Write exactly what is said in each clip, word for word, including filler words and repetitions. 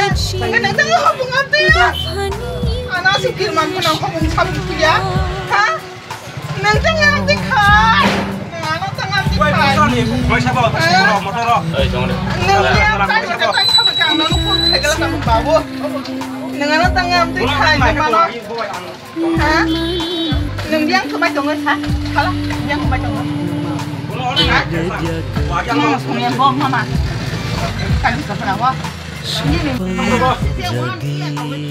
Nang tang hopung amte ya. Ana si kirman ko nang hopung sabu kuya. Ha? Nang tang amte khai. Nang ano tang amte khai. Nang ya tang amte khai sabu kang nang pun khai gala tang babu. Nang ano tang amte khai nang ano. Ha? Nwng biyang kwmai tongwi sa? Sala, biyang kwmai tongo. Ha? Nwng songya bo mama. Kali sa pura wa.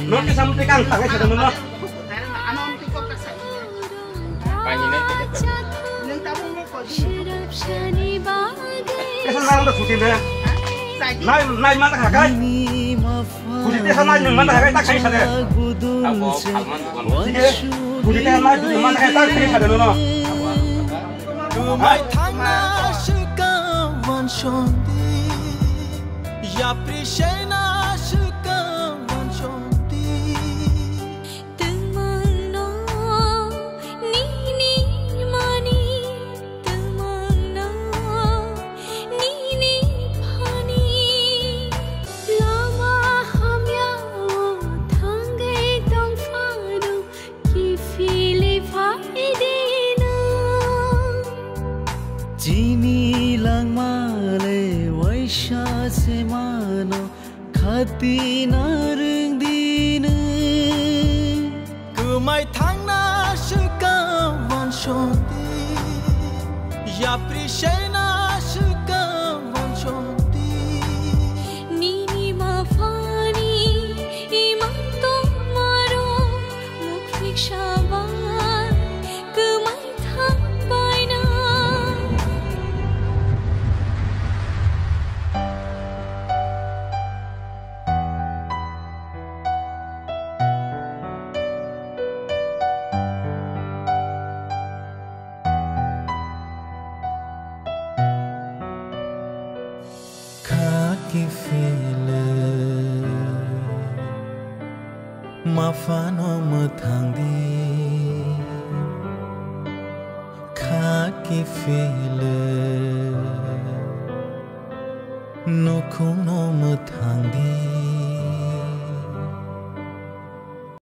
Nwng kisa mutwi kang tangai sa nwng no. Nwng tabuk Tesa nang da suti ne. Nai, nai mata khakai. Suti tesa nai nang mata khakai tak sai sade. Abo halman dukan. Sige. Suti tesa nai nang mata khakai tak sai sade no. Mai thangna shika wan shonti. Yapri shena shika wan shonti. Twmangno nini mani, twmangno nini phani. Lama hamyao thangwi tongphano, kiphilwi phaidino. Chini langmale waisa se mano, Khati narwng di nwng. Kwmai thangna swkang wansonti. Yapri sena swkang wansonti. Nini maphani imang tongmaro mukphik sabai kwmai thangbaina. Kha kiphilwi maphano mwthang di. Kha kiphilwi nukhungno mwthang di.